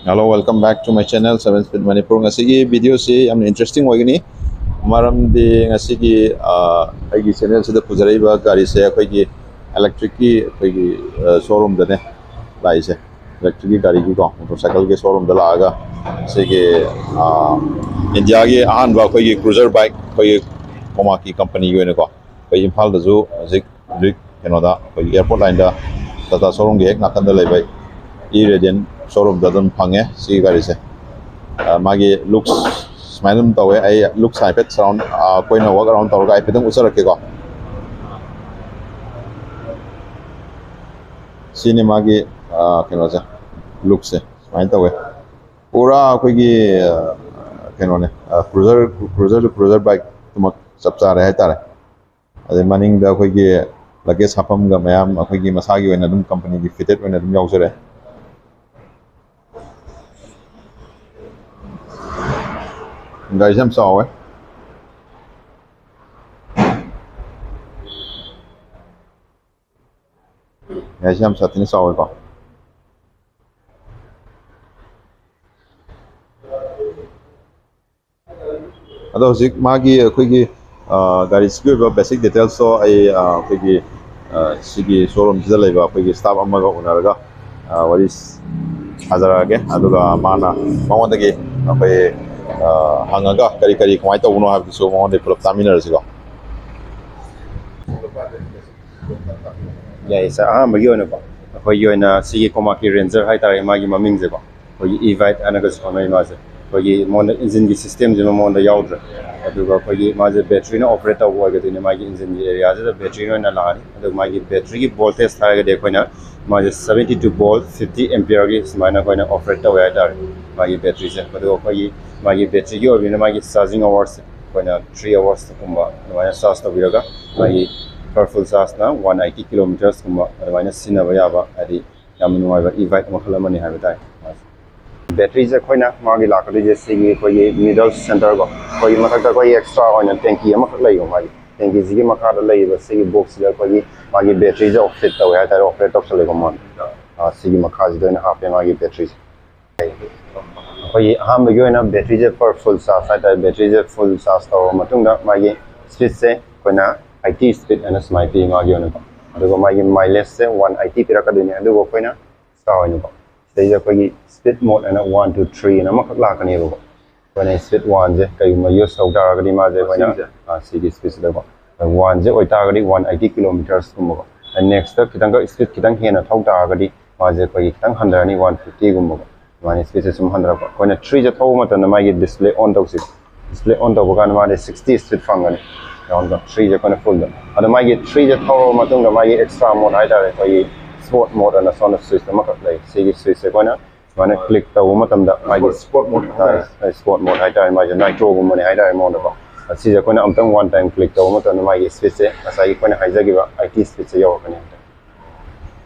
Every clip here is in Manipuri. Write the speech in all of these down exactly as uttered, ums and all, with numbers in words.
Hello, welcome back to my channel, Seven Speed Manipur. ꯉꯁꯤꯒꯤ ꯚꯤꯗꯤꯑꯣꯁꯤ ꯌꯥꯝꯅ ꯏꯟꯇꯔꯦꯁꯇꯤꯡ ꯑꯣꯏꯒꯅꯤ, ꯃꯔꯝꯗꯤ ꯉꯁꯤꯒꯤ ꯑ, ꯑꯩꯒꯤ ꯆꯦꯅꯦꯜꯁꯤꯗ ꯄꯨꯖꯔꯛꯏꯕ ꯒꯥꯔꯤꯁꯦ ꯑꯩꯈꯣꯏꯒꯤ ꯏꯂꯦꯛꯇ꯭ꯔꯤꯛꯀꯤ ꯑꯩꯈꯣꯏꯒꯤ ꯁꯣꯔꯨꯝꯗꯅꯦ ꯂꯥꯛꯏꯁꯦ꯫ ꯏꯂꯦꯛꯇ꯭ꯔꯤꯛꯀꯤ ꯒꯥꯔꯤꯒꯤꯀꯣ, ꯃꯣꯇꯣꯔ ꯁꯥꯏꯀꯜꯒꯤ ꯁꯣꯔꯨꯝꯗ ꯂꯥꯛꯑꯒ ꯁꯤꯒꯤ ꯑ, ꯏꯟꯗꯤꯌꯥꯒꯤ ꯑꯍꯥꯟꯕ ꯑꯩꯈꯣꯏꯒꯤ ꯀ꯭ꯔꯨꯖꯔ ꯕꯥꯏꯛ, ꯑꯩꯈꯣꯏꯒꯤ ꯀꯣꯃꯥꯀꯤ ꯀꯝꯄꯅꯤꯒꯤ ꯑꯣꯏꯅꯀꯣ, ꯑꯩꯈꯣꯏ ꯏꯝꯐꯥꯜꯗꯁꯨ ꯍꯧꯖꯤꯛ ꯍꯧꯖꯤꯛ ꯀꯩꯅꯣꯗ, ꯑꯩꯈꯣꯏꯒꯤ ꯑꯦꯌꯥꯔꯄꯣꯔꯠ ꯂꯥꯏꯟꯗ ꯇꯥꯇꯥ ꯁꯣꯔꯨꯝꯒꯤ ꯍꯦꯛ ꯅꯥꯀꯟꯗ ꯂꯩꯕ ꯏ ꯔꯦꯗꯤꯌꯟ ꯁꯣꯔꯨꯝꯗ ꯑꯗꯨꯝ ꯐꯪꯉꯦ ꯁꯤꯒꯤ ꯒꯥꯔꯤꯁꯦ꯫ ꯑ, ꯃꯥꯒꯤ ꯂꯨꯛꯁ ꯁꯨꯃꯥꯏꯅ ꯑꯗꯨꯝ ꯇꯧꯋꯦ꯫ ꯑꯩ ꯂꯨꯛꯁ ꯍꯥꯏꯐꯦꯠ ꯁꯔꯥꯎꯟ, ꯑ, ꯑꯩꯈꯣꯏꯅ ꯋꯥꯛ ꯑꯔꯥꯎꯟ ꯇꯧꯔꯒ ꯍꯥꯏꯐꯦꯠꯇꯪ ꯎꯠꯆꯔꯛꯀꯦꯀꯣ꯫ ꯁꯤꯅꯤ ꯃꯥꯒꯤ, ꯑ, ꯀꯩꯅꯣꯁꯦ, ꯂꯨꯛꯁꯦ ꯁꯨꯃꯥꯏꯅ ꯇꯧꯋꯦ꯫ ꯄꯨꯔꯥ ꯑꯩꯈꯣꯏꯒꯤ, ꯑ, ꯀꯩꯅꯣꯅꯦ, ꯀ꯭ꯔꯨꯖꯔ, ꯀ꯭ꯔꯨꯖꯔ ꯀ꯭ꯔꯨꯖꯔ ꯕꯥꯏꯛꯇꯨꯃꯛ ꯆꯞ ꯆꯥꯔꯦ ꯍꯥꯏꯇꯥꯔꯦ꯫ ꯑꯗꯩ ꯃꯅꯤꯡꯗ ꯑꯩꯈꯣꯏꯒꯤ ꯂꯒꯦꯖ ꯍꯥꯞꯐꯝꯒ ꯃꯌꯥꯝ ꯑꯩꯈꯣꯏꯒꯤ ꯃꯁꯥꯒꯤ ꯑꯣꯏꯅ ꯑꯗꯨꯝ ꯀꯝꯄꯅꯤꯒꯤ ꯐꯤꯇꯦꯠ ꯑꯣꯏꯅ ꯑꯗꯨꯝ ꯌꯥꯎꯖꯔꯦ꯫ ꯒꯥꯔꯤꯁꯦ ꯌꯥꯝ ꯆꯥꯎꯋꯦ꯫ ꯒꯥꯔꯤꯁꯦ ꯌꯥꯝ ꯁꯥꯊꯤꯅ ꯆꯥꯎꯋꯦꯀꯣ꯫ ꯑꯗꯣ ꯍꯧꯖꯤꯛ ꯃꯥꯒꯤ ꯑꯩꯈꯣꯏꯒꯤ, ꯑ, ꯒꯥꯔꯤꯁꯤꯒꯤ ꯑꯣꯏꯕ ꯕꯦꯁꯤꯛ ꯗꯤꯇꯦꯜꯁꯇꯣ ꯑꯩ, ꯑ, ꯑꯩꯈꯣꯏꯒꯤ, ꯑ, ꯁꯤꯒꯤ ꯁꯣꯔꯨꯝꯁꯤꯗ ꯂꯩꯕ ꯑꯩꯈꯣꯏꯒꯤ ꯁ꯭ꯇꯥꯐ ꯑꯃꯒ ꯎꯅꯔꯒ, ꯑ, ꯋꯥꯔꯤ ꯁꯥꯖꯔꯛꯑꯒꯦ꯫ ꯑꯗꯨꯒ ꯃꯥꯅ, ꯃꯉꯣꯟꯗꯒꯤ ꯑꯩꯈꯣꯏ, ꯑ, ꯍꯪꯉꯒ ꯀꯔꯤ ꯀꯔꯤ ꯀꯃꯥꯏꯅ ꯇꯧꯕꯅꯣ ꯍꯥꯏꯕꯗꯨꯁꯨ ꯃꯉꯣꯟꯗꯒꯤ ꯄꯨꯂꯞ ꯇꯥꯃꯤꯟꯅꯔꯁꯤꯀꯣ꯫ ꯌꯥꯏꯌꯦ ꯁꯥꯔ, ꯑꯍꯥꯟꯕꯒꯤ ꯑꯣꯏꯅꯀꯣ, ꯑꯩꯈꯣꯏꯒꯤ ꯑꯣꯏꯅ ꯁꯤꯒꯤ ꯀꯣꯃꯥꯀꯤ ꯔꯦꯟꯖꯔ ꯍꯥꯏꯇꯥꯔꯦ, ꯃꯥꯒꯤ ꯃꯃꯤꯡꯁꯦꯀꯣ, ꯑꯩꯈꯣꯏꯒꯤ ꯏ ꯚꯥꯏꯠ ꯍꯥꯏꯅꯒꯁꯨ ꯈꯪꯅꯩ ꯃꯥꯁꯦ꯫ ꯑꯩꯈꯣꯏꯒꯤ ꯃꯉꯣꯟꯗ ꯏꯟꯖꯤꯟꯒꯤ ꯁꯤꯁꯇꯦꯝꯁꯤꯃ ꯃꯉꯣꯟꯗ ꯌꯥꯎꯗ꯭ꯔꯦ꯫ ꯑꯗꯨꯒ ꯑꯩꯈꯣꯏꯒꯤ ꯃꯥꯁꯦ ꯕꯦꯇ꯭ꯔꯤꯅ ꯑꯣꯄꯔꯦꯠ ꯇꯧꯕ ꯑꯣꯏꯒꯗꯣꯏꯅꯤ꯫ ꯃꯥꯒꯤ ꯏꯟꯖꯤꯟꯒꯤ ꯑꯦꯔꯤꯌꯥꯁꯤꯗ ꯕꯦꯇ꯭ꯔꯤꯅ ꯑꯣꯏꯅ ꯂꯥꯛꯑꯅꯤ꯫ ꯑꯗꯨꯒ ꯃꯥꯒꯤ ꯕꯦꯇ꯭ꯔꯤꯒꯤ ꯚꯣꯜꯇꯦꯖ ꯍꯥꯏꯔꯒꯗꯤ ꯑꯩꯈꯣꯏꯅ ꯃꯥꯁꯦ seventy two volt fifty ampere ꯒꯤ ꯁꯨꯃꯥꯏꯅ ꯑꯩꯈꯣꯏꯅ ꯑꯣꯄꯔꯦꯠ ꯇꯧꯋꯦ ꯍꯥꯏꯇꯥꯔꯦ, ꯃꯥꯒꯤ ꯕꯦꯇ꯭ꯔꯤꯁꯦ꯫ ꯑꯗꯨꯒ ꯑꯩꯈꯣꯏꯒꯤ ꯃꯥꯒꯤ ꯕꯦꯇ꯭ꯔꯤꯒꯤ ꯑꯣꯏꯕꯅꯤꯅ ꯃꯥꯒꯤ ꯆꯥꯔꯖꯤꯡ ꯑꯋꯥꯔꯁꯦ ꯑꯩꯈꯣꯏꯅ three hours ꯀꯨꯝꯕ ꯑꯗꯨꯃꯥꯏꯅ ꯆꯥꯔꯖ ꯇꯧꯕꯤꯔꯒ, ꯃꯥꯒꯤ ꯄꯋꯔꯐꯨꯜ ꯆꯥꯔꯖꯅ one eighty kilometers ꯀꯨꯝꯕ ꯑꯗꯨꯃꯥꯏꯅ ꯁꯤꯖꯤꯟꯅꯕ ꯌꯥꯕ, ꯍꯥꯏꯗꯤ ꯌꯥꯝꯅ ꯅꯨꯡꯉꯥꯏꯕ ꯏ ꯕꯥꯏꯛ ꯃꯈꯜ ꯑꯃꯅꯤ ꯍꯥꯏꯕ ꯇꯥꯏ ꯃꯥꯁꯦ꯫ ꯕꯦꯇ꯭ꯔꯤꯁꯦ ꯑꯩꯈꯣꯏꯅ ꯃꯥꯒꯤ ꯂꯥꯛꯀꯗꯣꯏꯁꯦ ꯁꯤꯒꯤ ꯑꯩꯈꯣꯏꯒꯤ ꯃꯤꯗꯜ ꯁꯦꯟꯇꯔꯀꯣ, ꯑꯩꯈꯣꯏꯒꯤ ꯃꯊꯛꯇ ꯑꯩꯈꯣꯏꯒꯤ ꯑꯦꯛꯁꯇ꯭ꯔꯥ ꯑꯣꯏꯅ ꯇꯦꯡꯀꯤ ꯑꯃꯈꯛ ꯂꯩꯌꯦꯕ ꯃꯥꯒꯤ꯫ ꯇꯦꯡꯀꯤꯁꯤꯒꯤ ꯃꯈꯥꯗ ꯂꯩꯔꯤꯕ ꯁꯤꯒꯤ ꯕꯣꯛꯁꯁꯤꯗ ꯑꯩꯈꯣꯏꯒꯤ ꯃꯥꯒꯤ ꯕꯦꯇ꯭ꯔꯤꯁꯦ ꯑꯣꯐꯁꯦꯠ ꯇꯧꯋꯦ ꯍꯥꯏꯇꯥꯔꯦ, ꯑꯣꯐꯁꯦꯠ ꯇꯧꯁꯜꯂꯦꯀꯣ ꯃꯥꯅ꯫ ꯑ, ꯁꯤꯒꯤ ꯃꯈꯥꯁꯤꯗ ꯑꯣꯏꯅ ꯍꯥꯞꯄꯦ ꯃꯥꯒꯤ ꯕꯦꯇ꯭ꯔꯤꯁꯦ꯫ ꯑꯩꯈꯣꯏꯒꯤ ꯑꯍꯥꯟꯕꯒꯤ ꯑꯣꯏꯅ ꯕꯦꯇ꯭ꯔꯤꯁꯦ ꯐꯔ ꯐꯨꯜ ꯆꯥꯔꯖ ꯍꯥꯏꯇꯥꯔꯦ, ꯕꯦꯇ꯭ꯔꯤꯁꯦ ꯐꯨꯜ ꯆꯥꯔꯖ ꯇꯧꯔꯕ ꯃꯇꯨꯡꯗ ꯃꯥꯒꯤ ꯁ꯭ꯄꯤꯠꯁꯦ ꯑꯩꯈꯣꯏꯅ ꯑꯩꯠꯇꯤ ꯁ꯭ꯄꯤꯠ ꯍꯥꯏꯅ ꯁꯨꯃꯥꯏꯅ ꯄꯤ ꯃꯥꯒꯤ ꯑꯣꯏꯅꯀꯣ꯫ ꯑꯗꯨꯒ ꯃꯥꯒꯤ ꯃꯥꯏꯂꯦꯖꯁꯦ ꯋꯥꯟ ꯑꯩꯠꯇꯤ ꯄꯤꯔꯛꯀꯗꯣꯏꯅꯦ꯫ ꯑꯗꯨꯒ ꯑꯩꯈꯣꯏꯅ ꯁ꯭ꯇꯥꯔ ꯑꯣꯏꯅꯀꯣ, ꯁꯤꯗꯩꯗ ꯑꯩꯈꯣꯏꯒꯤ ꯁ꯭ꯄꯤꯠ ꯃꯣꯗ ꯍꯥꯏꯅ ꯋꯥꯟ ꯇꯨ ꯊ꯭ꯔꯤ ꯑꯅ ꯑꯃꯈꯛ ꯂꯥꯛꯀꯅꯦꯕꯀꯣ꯫ ꯑꯩꯈꯣꯏꯅ ꯁ꯭ꯄꯤꯠ ꯋꯥꯟꯁꯦ ꯀꯩꯒꯨꯝꯕ ꯌꯨꯁ ꯇꯧ ꯇꯥꯔꯒꯗꯤ ꯃꯥꯁꯦ ꯑꯩꯈꯣꯏꯅ, ꯁꯤꯒꯤꯁꯦ? ꯑꯥ, ꯁꯤꯒꯤ ꯁ꯭ꯄꯤꯠꯁꯤꯗꯀꯣ, ꯋꯥꯟꯁꯦ ꯑꯣꯏꯇꯥꯔꯒꯗꯤ ꯋꯥꯟ ꯑꯩꯠꯇꯤ ꯀꯤꯂꯣꯃꯤꯇꯔꯁꯀꯨꯝꯕꯀꯣ꯫ ꯅꯦꯛꯁꯇ ꯈꯤꯇꯪꯒ ꯁ꯭ꯄꯤꯠ ꯈꯤꯇꯪ ꯍꯦꯟꯅ ꯊꯧ ꯇꯥꯔꯒꯗꯤ ꯃꯥꯁꯦ ꯑꯩꯈꯣꯏꯒꯤ ꯈꯤꯇꯪ ꯍꯟꯊꯔꯅꯤ, ꯋꯥꯟ ꯐꯤꯐꯇꯤꯒꯨꯝꯕꯀꯣ꯫ ꯑꯗꯨꯃꯥꯏꯅ ꯁ꯭ꯄꯤꯠꯁꯦ ꯁꯨꯝ ꯍꯟꯊꯔꯛꯄ꯫ ꯑꯩꯈꯣꯏꯅ ꯊ꯭ꯔꯤꯁꯦ ꯊꯧꯕ ꯃꯇꯝꯗ ꯃꯥꯒꯤ ꯗꯤꯁꯄ꯭ꯂꯦ ꯑꯣꯟ ꯇꯧꯁꯤ꯫ ꯗꯤꯁꯄ꯭ꯂꯦ ꯑꯣꯟ ꯇꯧꯕ ꯀꯥꯟꯗ ꯃꯥꯗꯤ ꯁꯤꯛꯁꯇꯤ ꯁ꯭ꯄꯤꯠ ꯐꯪꯒꯅꯤ꯫ ꯌꯥꯎꯔꯒ ꯊ꯭ꯔꯤꯁꯦ ꯑꯩꯈꯣꯏꯅ ꯐꯨꯜꯗ꯫ ꯑꯗꯣ ꯃꯥꯒꯤ ꯊ꯭ꯔꯤꯁꯦ ꯊꯧꯔꯕ ꯃꯇꯨꯡꯗ ꯃꯥꯒꯤ ꯑꯦꯛꯁꯇ꯭ꯔꯥ ꯃꯣꯗ ꯍꯥꯏꯇꯥꯔꯦ, ꯑꯩꯈꯣꯏꯒꯤ ꯁ꯭ꯄꯣꯔꯠ ꯃꯣꯗ ꯑꯅ ꯁꯣꯝꯗ ꯁ꯭ꯋꯤꯆ ꯑꯃꯈꯛ ꯂꯩ꯫ ꯁꯤꯒꯤ ꯁ꯭ꯋꯤꯆꯁꯦ ꯑꯩꯈꯣꯏꯅ ꯁꯨꯃꯥꯏꯅ ꯀ꯭ꯂꯤꯛ ꯇꯧꯕ ꯃꯇꯝꯗ ꯃꯥꯒꯤ ꯁ꯭ꯄꯣꯔꯠ ꯃꯣꯗ ꯍꯥꯏꯇꯥꯔꯦ꯫ ꯁ꯭ꯄꯣꯔꯠ ꯃꯣꯗ ꯍꯥꯏꯇꯥꯔꯦ, ꯃꯥꯁꯦ ꯅꯥꯏꯇ꯭ꯔꯣꯒꯨꯝꯕꯅꯦ ꯍꯥꯏꯇꯥꯔꯦ ꯃꯉꯣꯟꯗꯀꯣ꯫ ꯁꯤꯁꯦ ꯑꯩꯈꯣꯏꯅ ꯑꯃꯨꯛꯇꯪ ꯋꯥꯟ ꯇꯥꯏꯝ ꯀ꯭ꯂꯤꯛ ꯇꯧꯕ ꯃꯇꯝꯗ ꯃꯥꯒꯤ ꯁ꯭ꯄꯤꯠꯁꯦ ꯉꯁꯥꯏꯒꯤ ꯑꯩꯈꯣꯏꯅ ꯍꯥꯏꯖꯈꯤꯕ ꯑꯩꯠꯇꯤ ꯁ꯭ꯄꯤꯠꯁꯦ ꯌꯧꯔꯛꯀꯅꯤ꯫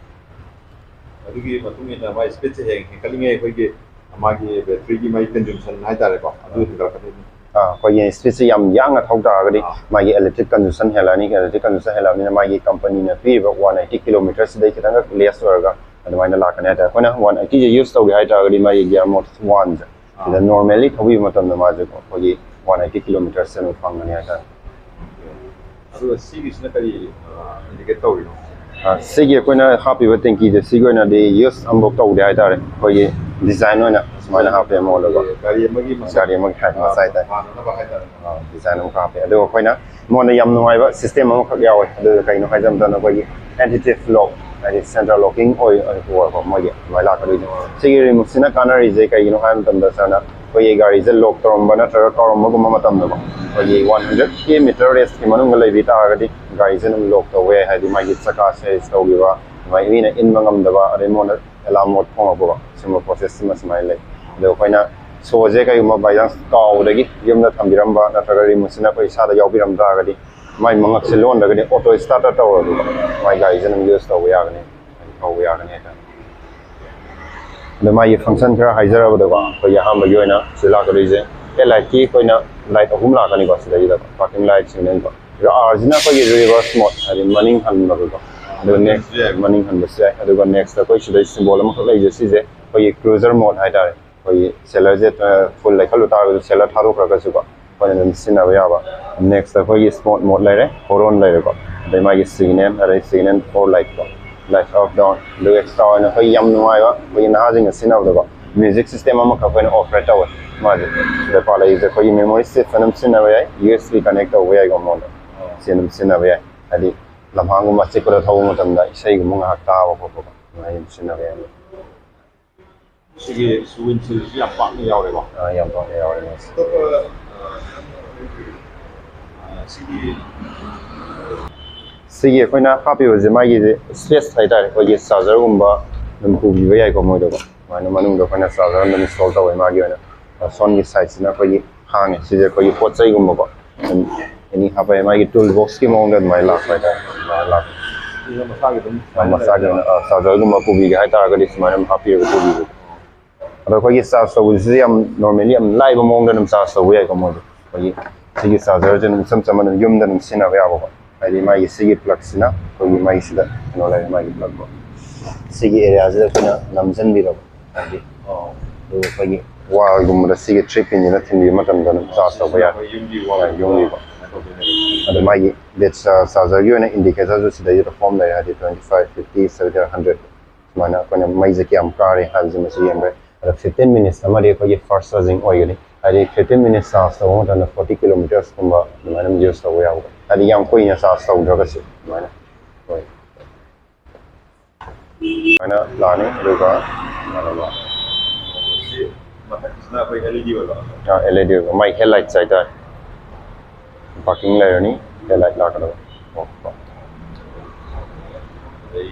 ꯑꯗꯨꯒꯤ ꯃꯇꯨꯡ ꯏꯟꯅ ꯃꯥꯒꯤ ꯁ꯭ꯄꯤꯠꯁꯦ ꯍꯦꯟ-, ꯍꯦꯟꯀꯠꯂꯤꯉꯩ ꯑꯩꯈꯣꯏꯒꯤ ꯃꯥꯒꯤ ꯕꯦꯇ꯭ꯔꯤꯒꯤ ꯃꯥꯒꯤ ꯀꯟꯖꯨꯝꯁꯟ ꯍꯥꯏꯇꯥꯔꯦꯀꯣ, ꯑꯗꯨ ꯍꯦꯟꯒꯠꯂꯛꯀꯅꯤ꯫ ꯑꯥ, ꯑꯩꯈꯣꯏꯒꯤ ꯁ꯭ꯄꯤꯠꯁꯦ ꯌꯥꯝ ꯌꯥꯡꯅ ꯊꯧ ꯇꯥꯔꯒꯗꯤ ꯑꯥ꯫ ꯃꯥꯒꯤ ꯏꯂꯦꯛꯇ꯭ꯔꯤꯛ ꯀꯟꯖꯨꯝꯁꯟ ꯍꯦꯜꯂꯛꯑꯅꯤ꯫ ꯏꯂꯦꯛꯇ꯭ꯔꯤꯛ ꯀꯟꯖꯨꯝꯁꯟ ꯍꯦꯜꯂꯛꯑꯕꯅꯤꯅ ꯃꯥꯒꯤ ꯀꯝꯄꯅꯤꯅ ꯄꯤꯔꯤꯕ ꯋꯥꯟ ꯑꯩꯠꯇꯤ ꯀꯤꯂꯣꯃꯤꯇꯔꯁꯤꯗꯩ ꯈꯤꯇꯪꯈꯛ ꯂꯦꯁ ꯑꯣꯏꯔꯒ ꯑꯗꯨꯃꯥꯏꯅ ꯂꯥꯛꯀꯅꯤ ꯍꯥꯏꯇꯥꯔꯦ꯫ ꯑꯩꯈꯣꯏꯅ ꯋꯥꯟ ꯑꯩꯠꯇꯤꯁꯦ ꯌꯨꯁ ꯇꯧꯒꯦ ꯍꯥꯏꯇꯥꯔꯒꯗꯤ ꯃꯥꯒꯤ ꯒꯤꯌꯔ ꯃꯣꯗ ꯋꯥꯟꯁꯦ ꯁꯤꯗ ꯑꯥ꯫ ꯅꯣꯔꯃꯦꯜꯂꯤ ꯊꯧꯕꯤꯕ ꯃꯇꯝꯗ ꯃꯥꯁꯦ ꯑꯩꯈꯣꯏꯒꯤ ꯋꯥꯟ ꯑꯩꯠꯇꯤ ꯀꯤꯂꯣꯃꯤꯇꯔꯁꯦ ꯑꯗꯨꯝ ꯐꯪꯒꯅꯤ ꯍꯥꯏꯇꯥꯔꯦ꯫ ꯑꯗꯨꯒ ꯁꯤꯒꯤꯁꯤꯅ ꯀꯔꯤ, ꯑ, ꯏꯟꯗꯤꯀꯦꯠ ꯇꯧꯔꯤꯅꯣ? ꯑ, ꯁꯤꯒꯤ ꯑꯩꯈꯣꯏꯅ ꯍꯥꯞꯄꯤꯕ ꯇꯦꯡꯀꯤꯁꯦ ꯁꯤꯒꯤ ꯑꯣꯏꯅꯗꯤ ꯌꯨꯁ ꯑꯃꯐꯥꯎ ꯇꯧꯗꯦ ꯍꯥꯏꯇꯥꯔꯦ꯫ ꯑꯩꯈꯣꯏꯒꯤ ꯗꯤꯖꯥꯏꯟ ꯑꯣꯏꯅ ꯁꯨꯃꯥꯏꯅ ꯍꯥꯞꯄꯦ ꯃꯉꯣꯟꯗꯀꯣ꯫ ꯒꯥꯔꯤ ꯑꯃꯒꯤ ꯃꯁꯛ, ꯒꯥꯔꯤ ꯑꯃꯒꯤ ꯍꯥꯏ-, ꯑ, ꯃꯁꯥ ꯍꯥꯏꯇꯥꯔꯦ꯫ ꯃꯥꯟꯅꯅꯕ ꯍꯥꯏꯇꯥꯔꯦ꯫ ꯑ, ꯗꯤꯖꯥꯏꯟ ꯑꯃ ꯍꯥꯞꯄꯦ꯫ ꯑꯗꯨꯒ ꯑꯩꯈꯣꯏꯅ ꯃꯉꯣꯟꯗ ꯌꯥꯝ ꯅꯨꯡꯉꯥꯏꯕ ꯁꯤꯁꯇꯦꯝ ꯑꯃꯈꯛ ꯌꯥꯎꯋꯦ꯫ ꯑꯗꯨ ꯀꯩꯅꯣ ꯍꯥꯏꯖ ꯃꯇꯝꯗ ꯑꯩꯈꯣꯏꯒꯤ ꯑꯦꯗꯤꯇꯤꯚ ꯂꯣꯛ, ꯍꯥꯏꯗꯤ ꯁꯦꯟꯇ꯭ꯔꯦꯜ ꯂꯣꯀꯤꯡ ꯑꯣꯏ-, ꯑꯣꯏꯀꯣ ꯃꯣꯏꯒꯤ ꯑꯗꯨꯃꯥꯏꯅ ꯂꯥꯛꯀꯗꯣꯏꯁꯦ꯫ ꯁꯤꯒꯤ ꯔꯤꯃꯣꯠꯁꯤꯅ ꯀꯥꯟꯅꯔꯤꯁꯦ ꯀꯩꯒꯤꯅꯣ ꯍꯥꯏꯕ ꯃꯇꯝꯗ ꯁꯥꯔꯅ ꯑꯩꯈꯣꯏꯒꯤ ꯒꯥꯔꯤꯁꯦ ꯂꯣꯛ ꯇꯧꯔꯝꯕ ꯅꯠꯇ꯭ꯔꯒ ꯀꯥꯎꯔꯝꯕꯒꯨꯝꯕ ꯃꯇꯝꯗꯀꯣ, ꯑꯩꯈꯣꯏꯒꯤ ꯋꯥꯟ ꯍꯟꯗ꯭ꯔꯦꯗ ꯀꯦ ꯃꯤꯇꯔ ꯔꯦꯟꯖꯀꯤ ꯃꯅꯨꯡꯗ ꯂꯩꯕꯤ ꯇꯥꯔꯒꯗꯤ ꯒꯥꯔꯤꯁꯦ ꯑꯗꯨꯝ ꯂꯣꯛ ꯇꯧꯕ ꯌꯥꯏ꯫ ꯍꯥꯏꯗꯤ ꯃꯥꯒꯤ ꯆꯀꯥ ꯁꯦꯔꯤꯁ ꯇꯧꯈꯤꯕ, ꯑꯗꯨꯃꯥꯏꯅ ꯃꯤꯅ ꯏꯟꯕ ꯉꯝꯗꯕ, ꯑꯗꯩ ꯃꯉꯣꯟꯗ ꯑꯦꯂꯥꯔꯝ ꯃꯣꯠ ꯐꯣꯡꯉꯛꯄꯀꯣ, ꯁꯤꯒꯨꯝꯕ ꯄ꯭ꯔꯣꯁꯦꯁ ꯁꯤꯃ ꯁꯨꯃꯥꯏꯅ ꯂꯩ꯫ ꯑꯗꯣ ꯑꯩꯈꯣꯏꯅ ꯁꯣꯁꯦ ꯀꯩꯒꯨꯝꯕ ꯕꯥꯏ ꯆꯥꯟꯁ ꯀꯥꯎꯕꯗꯒꯤ ꯌꯨꯝꯗ ꯊꯝꯕꯤꯔꯝꯕ ꯅꯠꯇ꯭ꯔꯒ ꯔꯤꯃꯣꯠꯁꯤꯅ ꯑꯩꯈꯣꯏ ꯏꯁꯥꯗ ꯌꯥꯎꯕꯤꯔꯝ ꯇꯥꯔꯒꯗꯤ ꯃꯥꯏ ꯃꯉꯛꯁꯦ ꯂꯣꯟꯗ꯭ꯔꯒꯗꯤ ꯑꯣꯇꯣ ꯁ꯭ꯇꯥꯔꯇꯔ ꯇꯧꯔꯒ ꯃꯥꯏ ꯒꯥꯔꯤꯁꯦ ꯑꯗꯨꯝ ꯌꯨꯁ ꯇꯧꯕ ꯌꯥꯒꯅꯤ, ꯊꯧꯕ ꯌꯥꯒꯅꯤ ꯍꯥꯏꯇꯥꯔꯦ꯫ ꯑꯗꯣ ꯃꯥꯒꯤ ꯐꯪꯁꯟ ꯈꯔ ꯍꯥꯏꯖꯔꯕꯗꯀꯣ, ꯑꯩꯈꯣꯏꯒꯤ ꯑꯍꯥꯟꯕꯒꯤ ꯑꯣꯏꯅ ꯁꯤꯗ ꯂꯥꯛꯀꯗꯣꯏꯁꯦ, ꯍꯦꯠ ꯂꯥꯏꯠꯀꯤ ꯑꯩꯈꯣꯏꯅ ꯂꯥꯏꯠ ꯑꯍꯨꯝ ꯂꯥꯛꯀꯅꯤꯀꯣ ꯁꯤꯗꯩꯁꯤꯗ, ꯄꯥꯔꯀꯤꯡ ꯂꯥꯏꯠꯁꯤꯡꯅꯦꯀꯣ꯫ ꯑꯥꯔꯁꯤꯅ ꯑꯩꯈꯣꯏꯒꯤ ꯔꯤꯚꯔꯁ ꯃꯣꯠ, ꯍꯥꯏꯗꯤ ꯃꯅꯤꯡ ꯍꯟꯕꯗꯣꯀꯣ꯫ ꯑꯗꯨꯒ ꯅꯦꯛꯁ ꯃꯅꯤꯡ ꯍꯟꯕꯁꯨ ꯌꯥꯏ꯫ ꯑꯗꯨꯒ ꯅꯦꯛꯁꯇ ꯑꯩꯈꯣꯏ ꯁꯤꯗꯩ ꯁꯤꯝꯕꯣꯜ ꯑꯃꯈꯛ ꯂꯩꯖꯩ, ꯁꯤꯁꯦ ꯑꯩꯈꯣꯏꯒꯤ ꯀ꯭ꯔꯨꯖꯔ ꯃꯣꯠ ꯍꯥꯏꯇꯥꯔꯦ꯫ ꯑꯩꯈꯣꯏꯒꯤ ꯁꯦꯂꯔꯁꯦ ꯐꯨꯜ ꯂꯩꯈꯠꯂꯨ ꯇꯥꯔꯒꯁꯨ, ꯁꯦꯂꯔ ꯊꯥꯗꯣꯛꯈ꯭ꯔꯒꯁꯨꯀꯣ, ꯑꯩꯈꯣꯏꯅ ꯑꯗꯨꯝ ꯁꯤꯖꯤꯟꯅꯕ ꯌꯥꯕ꯫ ꯅꯦꯛꯁꯇ ꯑꯩꯈꯣꯏꯒꯤ ꯁ꯭ꯄꯣꯔꯠ ꯃꯣꯗ ꯂꯩꯔꯦ, ꯍꯣꯔꯣꯟ ꯂꯩꯔꯦꯀꯣ, ꯑꯗꯩ ꯃꯥꯒꯤ ꯁꯤꯒꯅꯦꯜ, ꯑꯗꯩ ꯁꯤꯒꯅꯦꯜ ꯐꯣꯔ ꯂꯥꯏꯠꯀꯣ, ꯂꯥꯏꯠ ꯑꯞ ꯗꯥꯎꯟ꯫ ꯑꯗꯨꯒ ꯑꯦꯛꯁꯇ꯭ꯔꯥ ꯑꯣꯏꯅ ꯑꯩꯈꯣꯏ ꯌꯥꯝ ꯅꯨꯡꯉꯥꯏꯕ, ꯑꯩꯈꯣꯏꯒꯤ ꯅꯍꯥꯁꯤꯡꯅ ꯁꯤꯖꯤꯟꯅꯕꯗꯀꯣ, ꯃ꯭ꯌꯨꯖꯤꯛ ꯁꯤꯁꯇꯦꯝ ꯑꯃꯈꯛ ꯑꯩꯈꯣꯏꯅ ꯑꯣꯐꯔ ꯇꯧꯋꯦ꯫ ꯃꯥꯁꯦ ꯁꯤꯗ ꯄꯥꯜꯂꯛꯏꯁꯦ ꯑꯩꯈꯣꯏꯒꯤ ꯃꯦꯃꯣꯔꯤ ꯆꯤꯞꯁ ꯑꯗꯨꯝ ꯁꯤꯖꯤꯟꯅꯕ ꯌꯥꯏ, ꯌꯨ ꯑꯦꯁ ꯕꯤ ꯀꯅꯦꯛ ꯇꯧꯕ ꯌꯥꯏꯀꯣ, ꯃꯉꯣꯟꯗ ꯁꯤ ꯑꯗꯨꯝ ꯁꯤꯖꯤꯟꯅꯕ ꯌꯥꯏ꯫ ꯍꯥꯏꯗꯤ ꯂꯝꯍꯥꯡꯒꯨꯝꯕ ꯑꯆꯤꯛꯄꯗ ꯊꯧꯕ ꯃꯇꯝꯗ ꯏꯁꯩꯒꯨꯝꯕ ꯉꯥꯏꯍꯥꯛ ꯇꯥꯕ ꯈꯣꯠꯄꯀꯣ, ꯑꯗꯨꯃꯥꯏꯅ ꯑꯗꯨꯝ ꯁꯤꯖꯤꯟꯅꯕ ꯌꯥꯏ꯫ ꯁꯤꯒꯤ ꯋꯤꯟꯁꯤꯜꯁꯤ ꯌꯥꯝ ꯄꯥꯛꯅ ꯌꯥꯎꯔꯦꯀꯣ꯫ ꯑꯥ, ꯌꯥꯝ ꯄꯥꯛꯅ ꯌꯥꯎꯔꯦ ꯃꯥꯁꯦ꯫ ꯑꯇꯣꯞꯄ, ꯑꯥ, ꯁꯤꯒꯤ ꯁꯤꯒꯤ ꯑꯩꯈꯣꯏꯅ ꯍꯥꯞꯄꯤꯕꯁꯦ, ꯃꯥꯒꯤꯁꯦ ꯁ꯭ꯄꯦꯁ ꯍꯥꯏꯇꯥꯔꯦ, ꯑꯩꯈꯣꯏꯒꯤ ꯆꯥꯔꯖꯔꯒꯨꯝꯕ ꯑꯗꯨꯝ ꯄꯨꯕꯤꯕ ꯌꯥꯏꯀꯣ ꯃꯣꯏꯗꯀꯣ꯫ ꯑꯗꯨꯃꯥꯏꯅ ꯃꯅꯨꯡꯗ ꯑꯩꯈꯣꯏꯅ ꯆꯥꯔꯖꯔ ꯑꯗꯨꯝ ꯏꯟꯁꯇꯣꯜ ꯇꯧꯋꯦ꯫ ꯃꯥꯒꯤ ꯑꯣꯏꯅ ꯁꯣꯝꯒꯤ ꯁꯥꯏꯠꯁꯤꯅ ꯑꯩꯈꯣꯏꯒꯤ ꯍꯥꯡꯉꯦ꯫ ꯁꯤꯁꯦ ꯑꯩꯈꯣꯏꯒꯤ ꯄꯣꯠ ꯆꯩꯒꯨꯝꯕꯀꯣ, ꯑꯗꯨꯝ ꯑꯦꯅꯤ ꯍꯥꯞꯄ ꯌꯥꯏ꯫ ꯃꯥꯒꯤ ꯇꯨꯜ ꯕꯣꯛꯁꯀꯤ ꯃꯑꯣꯡꯗ ꯑꯗꯨꯃꯥꯏꯅ ꯂꯥꯛꯄ ꯍꯥꯏꯇꯥꯔꯦ꯫ ꯑꯗꯨꯃꯥꯏꯅ ꯂꯥꯛꯄ꯫ ꯁꯤꯁꯨ ꯃꯁꯥꯒꯤ ꯑꯗꯨꯝ ꯃꯁꯥꯒꯤ ꯑꯣꯏꯅ, ꯑ, ꯆꯥꯔꯖꯔꯒꯨꯝꯕ ꯄꯨꯕꯤꯒꯦ ꯍꯥꯏꯇꯥꯔꯒꯗꯤ ꯁꯨꯃꯥꯏꯅ ꯑꯗꯨꯝ ꯍꯥꯞꯄꯤꯔꯒ ꯄꯨꯕꯤꯕ꯫ ꯑꯗꯣ ꯑꯩꯈꯣꯏꯒꯤ ꯆꯥꯔꯖ ꯇꯧꯕꯁꯤꯁꯨ ꯌꯥꯝ ꯅꯣꯔꯃꯦꯜꯂꯤ ꯌꯥꯝ ꯂꯥꯏꯕ ꯃꯑꯣꯡꯗ ꯑꯗꯨꯝ ꯆꯥꯔꯖ ꯇꯧꯕ ꯌꯥꯏꯀꯣ ꯃꯣꯏꯗꯤ꯫ ꯑꯩꯈꯣꯏꯒꯤ ꯁꯤꯒꯤ ꯆꯥꯔꯖꯔꯁꯦ ꯑꯗꯨꯝ ꯏꯆꯝ ꯆꯝꯅ ꯑꯗꯨꯝ ꯌꯨꯝꯗ ꯑꯗꯨꯝ ꯁꯤꯖꯤꯟꯅꯕ ꯌꯥꯕꯀꯣ꯫ ꯍꯥꯏꯗꯤ ꯃꯥꯒꯤ ꯁꯤꯒꯤ ꯄ꯭ꯂꯛꯁꯤꯅ ꯑꯩꯈꯣꯏꯒꯤ ꯃꯥꯒꯤ ꯁꯤꯗ ꯀꯩꯅꯣ ꯂꯩꯔꯦ, ꯃꯥꯒꯤ ꯄ꯭ꯂꯛꯇꯣ꯫ ꯁꯤꯒꯤ ꯑꯦꯔꯤꯌꯥꯁꯤꯗ ꯑꯩꯈꯣꯏꯅ ꯅꯝꯁꯤꯟꯕꯤꯔꯕ ꯍꯥꯏꯗꯤ, ꯑꯣ꯫ ꯑꯗꯨꯒ ꯑꯩꯈꯣꯏꯒꯤ ꯋꯥꯜꯒꯨꯝꯕꯗ ꯁꯤꯒꯤ ꯊ꯭ꯔꯤ ꯄꯤꯟꯁꯤꯅ ꯊꯤꯟꯕꯤꯕ ꯃꯇꯝꯗ ꯑꯗꯨꯝ ꯆꯥꯔꯖ ꯇꯧꯕ ꯌꯥꯔꯦ꯫ ꯑꯩꯈꯣꯏ ꯌꯨꯝꯒꯤ ꯋꯥꯜ ꯌꯨꯝꯒꯤ ꯀꯩꯅꯣ ꯇꯧꯗꯣꯏꯅꯦꯕ꯫ ꯑꯗꯣ ꯃꯥꯒꯤ ꯕꯦꯠ ꯆꯥꯔꯖꯔꯒꯤ ꯑꯣꯏꯅ ꯏꯟꯗꯤꯀꯦꯇꯔꯁꯨ ꯁꯤꯗꯩꯁꯤꯗ ꯐꯣꯝ ꯂꯩꯔꯦ, ꯍꯥꯏꯗꯤ twenty five, fifty, seventy, hundred. ꯁꯨꯃꯥꯏꯅ ꯑꯩꯈꯣꯏꯅ ꯃꯩꯁꯦ ꯀꯌꯥꯝ ꯀꯥꯔꯦ ꯍꯥꯏꯕꯁꯦ ꯃꯁꯤ ꯌꯦꯡꯕ ꯌꯥꯏ꯫ ꯑꯗꯣ ꯐꯤꯐꯇꯤꯟ ꯃꯤꯅꯤꯠꯁ ꯑꯃꯗꯤ ꯑꯩꯈꯣꯏꯒꯤ ꯐꯥꯁ ꯆꯥꯔꯖꯤꯡ ꯑꯣꯏꯒꯅꯤ꯫ ꯍꯥꯏꯗꯤ ꯐꯤꯐꯇꯤꯟ ꯃꯤꯅꯤꯠꯁ ꯆꯥꯔꯖ ꯇꯧꯕ ꯃꯇꯝꯗ ꯐꯣꯔꯇꯤ ꯀꯤꯂꯣꯃꯤꯇꯔꯁꯀꯨꯝꯕ ꯑꯗꯨꯃꯥꯏꯅ ꯌꯨꯁ ꯇꯧꯕ ꯌꯥꯕ, ꯍꯥꯏꯗꯤ ꯌꯥꯝ ꯀꯨꯏꯅ ꯆꯥꯔꯖ ꯇꯧꯗ꯭ꯔꯒꯁꯨ ꯑꯗꯨꯃꯥꯏꯅ ꯑꯣꯏ꯫ ꯁꯨꯃꯥꯏꯅ ꯂꯥꯛꯑꯅꯤ, ꯑꯗꯨꯒ ꯁꯤ ꯃꯊꯛꯁꯤꯅ ꯑꯩꯈꯣꯏ ꯑꯦꯜ ꯏ ꯗꯤ ꯑꯣꯏꯕ? ꯑꯥ, ꯑꯦꯜ ꯏ ꯗꯤ ꯑꯣꯏꯕ, ꯃꯥꯏ ꯍꯦꯠ ꯂꯥꯏꯠꯁꯦ ꯍꯥꯏꯇꯥꯔꯦ꯫ ꯄꯥꯔꯀꯤꯡ ꯂꯩꯔꯅꯤ, ꯍꯦꯠ ꯂꯥꯏꯠ ꯂꯥꯛꯀꯗꯕ꯫ ꯑꯗꯩ,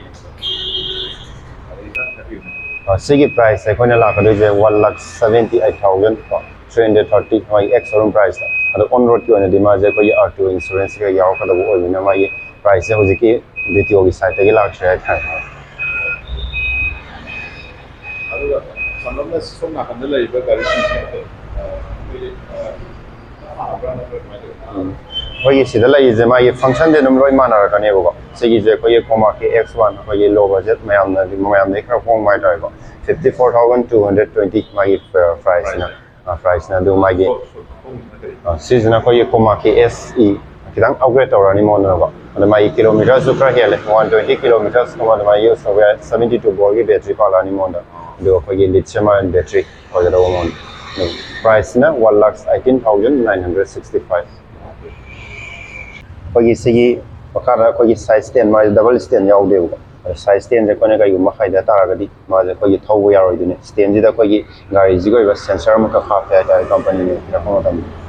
ꯑꯗꯩ ꯈꯤꯇꯪ ꯍꯥꯏꯕꯤꯌꯨꯅꯦ꯫ ꯑ, ꯁꯤꯒꯤ ꯄ꯭ꯔꯥꯏꯁꯁꯦ ꯑꯩꯈꯣꯏꯅ ꯂꯥꯛꯀꯗꯣꯏꯁꯦ one lakh seventy eight thousand ꯀꯣ, ꯊ꯭ꯔꯤ ꯍꯟꯗ꯭ꯔꯦꯠ ꯊꯥꯔꯇꯤ, ꯃꯥꯒꯤ ꯑꯦꯛꯁ ꯁꯣꯔꯨꯝ ꯄ꯭ꯔꯥꯏꯁꯇ꯫ ꯑꯗꯣ ꯑꯣꯟ ꯔꯣꯗꯀꯤ ꯑꯣꯏꯅꯗꯤ ꯃꯥꯁꯦ ꯑꯩꯈꯣꯏꯒꯤ ꯑꯥꯔ ꯇꯤ ꯑꯣ ꯏꯟꯁꯨꯔꯦꯟꯁꯀ ꯌꯥꯎꯔꯛꯀꯗꯕ ꯑꯣꯏꯕꯅꯤꯅ, ꯃꯥꯒꯤ ꯄ꯭ꯔꯥꯏꯁꯁꯦ ꯍꯧꯖꯤꯛꯀꯤ ꯗꯤ ꯇꯤ ꯑꯣꯒꯤ ꯁꯥꯏꯠꯇꯒꯤ ꯂꯥꯛꯇ꯭ꯔꯦ ꯍꯥꯏꯇꯥꯔꯦ꯫ ꯑꯗꯨꯒ ꯆꯥꯡꯗꯝꯅ ꯁꯣꯝ ꯅꯥꯀꯟꯗ ꯂꯩꯔꯤꯕ ꯒꯥꯔꯤꯁꯤꯡꯁꯦ, ꯑ, ꯑꯩꯈꯣꯏꯒꯤ, ꯑ, ꯐꯥꯕ꯭ꯔꯥ ꯅꯠꯇ꯭ꯔꯒ ꯀꯃꯥꯏꯅ ꯇꯧꯏ? ꯎꯝ꯫ ꯑꯩꯈꯣꯏꯒꯤ ꯁꯤꯗ ꯂꯩꯔꯤꯁꯦ ꯃꯥꯒꯤ functionꯗꯤ ꯑꯗꯨꯝ ꯂꯣꯏ ꯃꯥꯟꯅꯔꯛꯀꯅꯦꯕꯀꯣ꯫ ꯁꯤꯒꯤꯁꯦ ꯑꯩꯈꯣꯏꯒꯤ Komatsu X one, ꯑꯩꯈꯣꯏꯒꯤ low budget, ꯃꯌꯥꯝꯅ ꯃꯌꯥꯝꯗꯒꯤ ꯈꯔ ꯍꯣꯡꯕ ꯍꯥꯏꯇꯥꯔꯦꯀꯣ꯫ Fifty four thousand two hundred twenty ꯃꯥꯒꯤ priceꯁꯤꯅ꯫ Priceꯅ ꯑꯗꯨ ꯃꯥꯒꯤ ꯑ, ꯁꯤꯁꯤꯅ ꯑꯩꯈꯣꯏꯒꯤ Komatsu S E, ꯈꯤꯇꯪ upgrade ꯇꯧꯔꯅꯤ ꯃꯉꯣꯟꯗꯀꯣ꯫ ꯑꯗ ꯃꯥꯒꯤ kilometerꯁꯨ ꯈꯔ ꯍꯦꯜꯂꯦ, one twenty kilometersꯀꯨꯝꯕ ꯑꯗꯨꯃꯥꯏꯅ use ꯇꯧꯕ ꯌꯥꯏ꯫ Seventy two voltꯀꯤ battery ꯄꯥꯜꯂꯛꯑꯅꯤ ꯃꯉꯣꯟꯗ꯫ ꯑꯗꯨꯒ ꯑꯩꯈꯣꯏꯒꯤ lithium ion battery ꯑꯣꯏꯒꯗꯧꯕ ꯃꯉꯣꯟꯗ꯫ ꯑꯗꯨ priceꯅ one lakh eighteen thousand nine hundred sixty five꯫ ꯑꯩꯈꯣꯏꯒꯤ ꯁꯤꯒꯤ ꯃꯈꯥꯗ ꯑꯩꯈꯣꯏꯒꯤ side stand, ꯃꯥꯁꯦ double stand ꯌꯥꯎꯗꯦꯕꯀꯣ꯫ ꯑꯗ side standꯁꯦ ꯑꯩꯈꯣꯏꯅ ꯀꯩꯒꯨꯝꯕ ꯍꯥꯏꯗ ꯇꯥꯔꯒꯗꯤ ꯃꯥꯁꯦ ꯑꯩꯈꯣꯏꯒꯤ ꯊꯧꯕ ꯌꯥꯔꯣꯏꯗꯣꯏꯅꯦ꯫ Standꯁꯤꯗ ꯑꯩꯈꯣꯏꯒꯤ ꯒꯥꯔꯤꯁꯤꯒꯤ ꯑꯣꯏꯕ sensor ꯑꯃꯈꯛ ꯍꯥꯞꯄꯦ ꯍꯥꯏꯇꯥꯔꯦ, companyꯅ ꯄꯤꯔꯛꯄ ꯃꯇꯝꯗ꯫